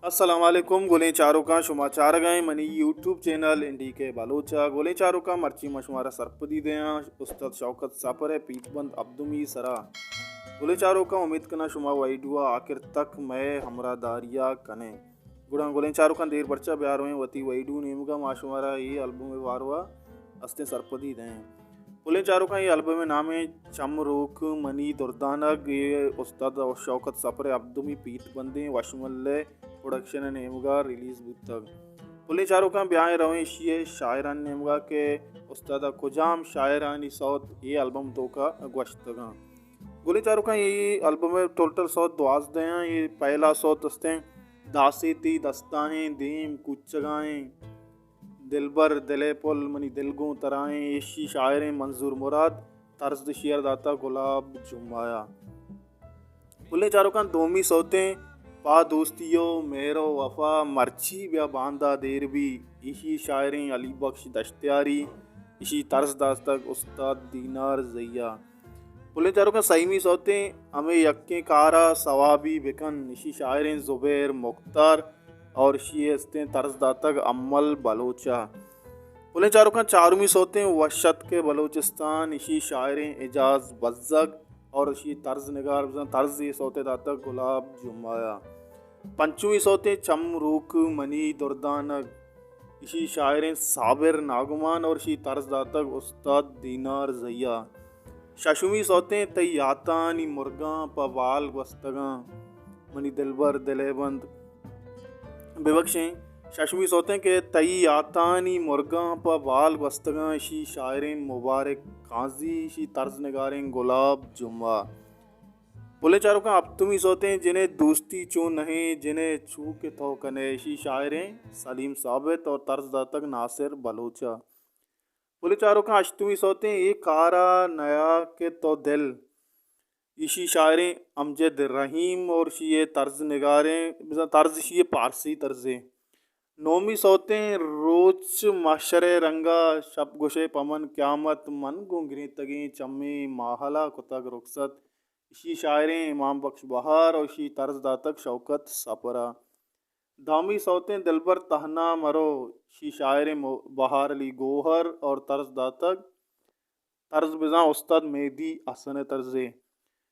السلام علیکم، گلیں چاروکاں، شما چارگ ءَ ایں منی یوٹیوب چینل این ڈی کے بلوچ ءَ۔ گلیں چاروکاں، مرچی ما شمارا سرپدی دیاں استاد شوکت سپر ءِ پیت بند ابدمی سرا۔ گلیں چاروکاں، امید کناں شما ویڈیو ءَ آخر تک مئے ہمراہ داری ءَ کن ئے۔ گڑا گلیں چاروکاں، دیر برچا بیا رویں وتی ویڈیو نیمگا، ما شمارا اے البم ءِ باروا استیں سرپدی دیں۔ گلیں چاروکاں، اے البم ءِ نام ایں چم روک منی دردانگ، اے استاد شوکت سپر ءِ ابدمی پیت بندیں وشمل ءِ پروڈکشن ءِ نیمگا ریلیز بوتگ۔ گلیں چاروکاں، بیائیں رویں ایشی ءِ شاعرانی نیمگا کہ استاد ءَ کجام شاعرانی سوت اے البم توکا گوشتگاں۔ گلیں چاروکاں، اے البم ءِ ٹوٹل سوت دوازدہ ایں۔ اے پہلا سوت استیں داسے تئی دستاں ایں دیم کوچگاں ایں، دلبر دل ءِ پل منی دل گوں ترا ایں، ایشی شاعریں منظور مراد، طرز ایشی ءَ داتا گلاب جمعہ ءَ۔ گلیں چاروکاں، دومی سوتیں پا دوستی و مہر و وفا، مرچی بیا باندا دیر بی، ایشی شاعریں علی بخش دشتیاری، ایشی طرز داتگ استاد دینار زئی ءَ۔ گلیں چاروکاں، سئیمی سوتیں ہمے یکیں کارا ثوابی بکن، ایشی شاعریں زبیر مختار اور ایشی استیں طرز داتگ امل بلوچ ءَ۔ گلیں چاروکاں، چارمی سوتیں وش اتکے بلوچستان، ایشی شاعریں اعجاز بزگ اور ایشی طرز نگار بزاں طرز اے سوت ءَ داتگ گلاب جمعہ ءَ۔ پنچمی سوتیں چم روک منی دردانگ، ایشی شاعریں صابر ناگمان اور ایشی طرز داتگ استاد دینار زئی ءَ۔ ششمی سوتیں تئی یاتانی مرگاں پہ بال گوستگاں، منی دلبر دل ءِ بند۔ ببخشیں، ششمی سوتیں کہ تئی یاتانی مرگاں پہ بال گوستگاں، ایشی شاعریں مبارک قاضی، ایشی طرز نگاریں گلاب جمعہ۔ گلیں چاروکاں، ہپتمی سوتیں جنیں دوستی چون نہ ایں، جنیں چو کہ تو کنے، ایشی شاعریں سلیم ثابت اور طرز داتگ ناصر بلوچ ءَ۔ گلیں چاروکاں، ہشتمی سوتیں اے کارا نیا کہ تو دل، ایشی شاعریں امجد رحیم اور ایشی طرز نگاریں، بزاں طرز ایشی پارسی طرزیں۔ نومی سوتیں روچ محشر ءِ رنگا، شپ گوشے پمن قیامت، من گوں گرینتگیں چمیں ماہلا کتگ رخصت، ایشی شاعریں امام بخش بہار اور ایشی طرز داتگ شوکت سپرا۔ دہمی سوتیں دلبر تہنا مرو، ایشی شاعریں مو-، بہار علی گوہر اور طرز داتگ، طرز بزاں استاد مہدی حسن ءِ طرزے۔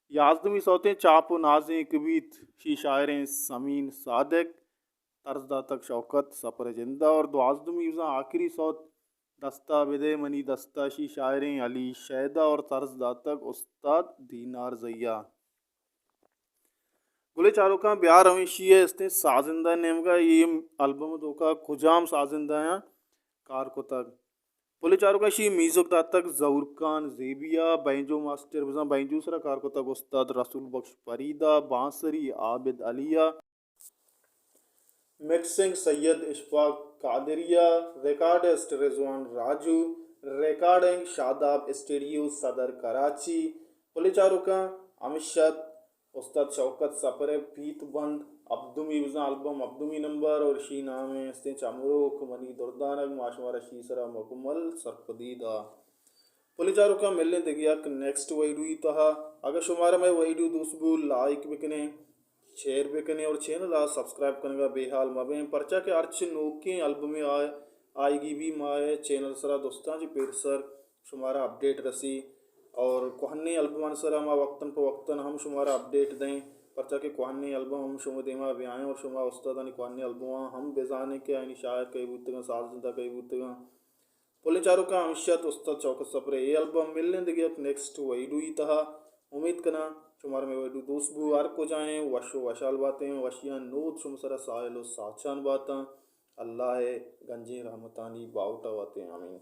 یازدہمی سوتیں چاپ و نازینک بیت، ایشی شاعریں سمین صادق، طرز داتگ شوکت سپر ءِ جندا اور دوازدہمی بزاں آخری سوت دستا بدے منی دستا، ایشی شاعریں علی شیدا اور طرز داتگ استاد دینار زئی ءَ۔ گلیں چاروکاں، بیا رویں ایشی ءِ استیں سازندہ نیمگا، اے البم توکا کجام سازندہ آں کار کتگ۔ گلیں چاروکاں، ایشی میوزک داتگ ظہور خان زیبی ءَ، بینجو ماسٹر بزاں بینجو سرا کار کتگ استاد رسول بخش فرید ءَ، بانسری عابد علی ءَ، مکسنگ سید اشفاق قادری ءَ، ریکارڈسٹ رضوان راجو، ریکارڈنگ شاداب اسٹوڈیو صدر کراچی۔ گلیں چاروکاں، ہمیش ات استاد شوکت سپر ءِ پیت بند ابدمی بزاں البم ابدمی نمبر اور ایشی نام ءَ استیں چمروک منی دردانگ، ما شمارا ایشی سرا مکمل سرپدی دا۔ گلیں چاروکاں، ملیں دگہ یک نیکسٹ ویڈیوی تہا۔ اگاں شمارا مئے ویڈیو دوست بو، لائک بکنیں، شیئر بکنیں اور چینل ءَ سبسکرائب کنگا بے حال مبیں، پرچا کہ ہرچ نوکیں البمے آ-، آئیگی بی ما اے چینل سرا درستاں چہ پیسر شمارا اپڈیٹ رسی اور کوہنیں البمان سرا ما وقتاً پہ وقتاً ہم شمارا اپڈیٹ دیں، پرچا کہ کوہنیں البم ہم شما دیما بیائیں اور شما استادانی کوہنیں البمان ہم بزانیں کہ آیانی شاعر کئے بوتگاں، سازندہ کئے بوتگاں۔ گلیں چاروکاں، ہمیش ات استاد شوکت سپر ءِ اے البم۔ ملیں دگہ یک نیکسٹ ویڈیوی تہا۔ امید کناں شمارا مئے ویڈیو دوست بو، ہر کجا ایں وش و وشحال باتیں، وشیاں نود شما سرا ساحل و ساچان باتاں۔ اللہ ءِ گنجیں رحمتانی باہوٹا باتیں۔ آمین۔